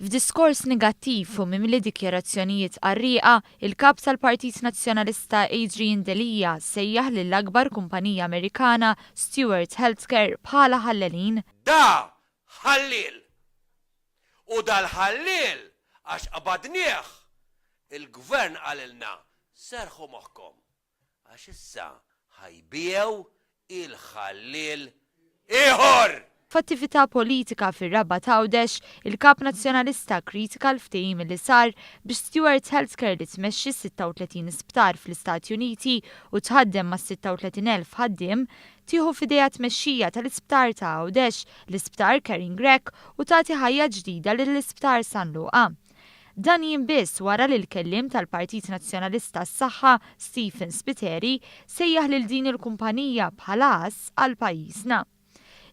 F'diskors negattiv u mimli dikjarazzjonijiet qarrieqa, il-Kap tal-Partit Nazzjonalista Adrian Delia sejjaħ lill-akbar kumpanija Amerikana Steward Healthcare bħala ħallelin. Da ħalliel! U dal-ħalliel għax qbadnieh, il-Gvern qalilna serrħu moħħkom għax issa ħa jbiegħu il-ħalliel ieħor! F'attività politika fir-Rabat Għawdex, il-Kap Nazzjonalista kkritika l-ftehim li sar biex Steward Healthcare li tmexxi 36 sptar fl-Istati Uniti u tħaddem mas-36,000 ħaddiem, tieħu f'idejha t-tmexxija tal-Isptar ta' Għawdex, l-Isptar Caring Grech u tagħti ħajja ġdida lill-Isptar San Luqa. Dan jiem biss wara li l-kelliem tal-Partit Nazzjonalista għas-Saħħa, Stephen Spiteri, sejjaħ lil din il-kumpanija bħala ass għal pajjiżna.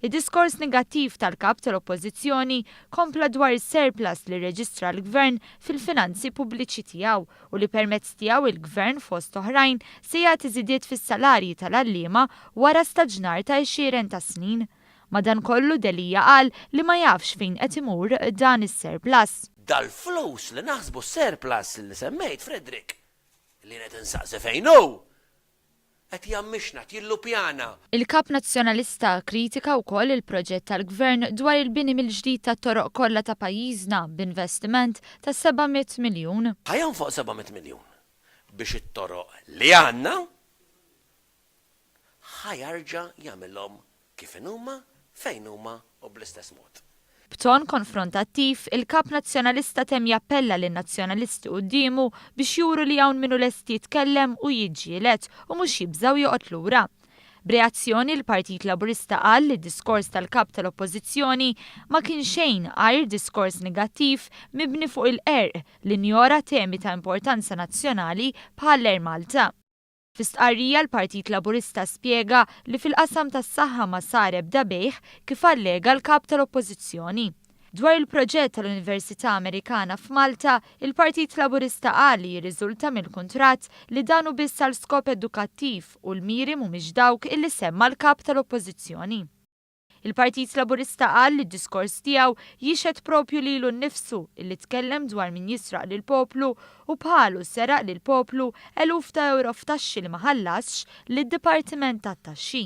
Id-diskors negattiv tal-Kap tal-Oppożizzjoni kompla dwar is-surplus li rreġistra l-Gvern fil-finanzi pubbliċi tiegħu u li permezz tiegħu il-Gvern fost oħrajn se jagħti żidiet fis-salarji tal-għalliema wara staġnar ta' għexieren ta' snin. Madankollu Delia qal li ma jafx fejn qed imur dan is-surplus. Dal-flus li naħsbu s-surplus li semmejt, Frederick, li jien qed insaqsi fejn hu, qed jgħammixna, qed jillupjana. Il-Kap Nazzjonalista kkritika wkoll il-proġett tal-Gvern dwar il-bini mill-ġdid tat-toroq kollha ta' pajjiżna b'investiment ta' 700 miljun. Ħa jonfoq 700 miljun biex it-toroq li għandna ħa jarġa' jagħmilhom kif inhuma, fejn huma u bl-istess mod. B'ton konfrontattiv, il-Kap Nazzjonalista temm jappella lin-Nazzjonalisti quddiemu biex juru li hawn min hu lest jitkellem u jiġġieled u mhux jibża' u joqgħod lura. B'reazzjoni, il-Partit Laburista qal li d-diskors tal-Kap tal-Oppożizzjoni ma kien xejn għajr diskors negattiv mibni fuq il-qerq li njora temi ta' importanza nazzjonali bħall-Air Malta. Fi stqarrija l-Partit Laburista spjega li fil-qasam tas-saħħa ma sar ebda bejgħ kif allega l-Kap tal-Oppożizzjoni. Dwar il-proġett tal-Università Amerikana f'Malta, il-Partit Laburista qal li jirriżulta mill-kuntratt li dan hu biss għal skop edukattiv u l-miri mhumiex dawk illi semma l-Kap tal-Oppożizzjoni. Il-Partit Laburista qal li d-diskors tiegħu jixhed propju lilu nnifsu illi tkellem dwar min jisraq lill-poplu u bħalu seraq lill-poplu eluf ta' ewro f'taxxi li ma ħallasx lid-Dipartiment tat-Taxxi.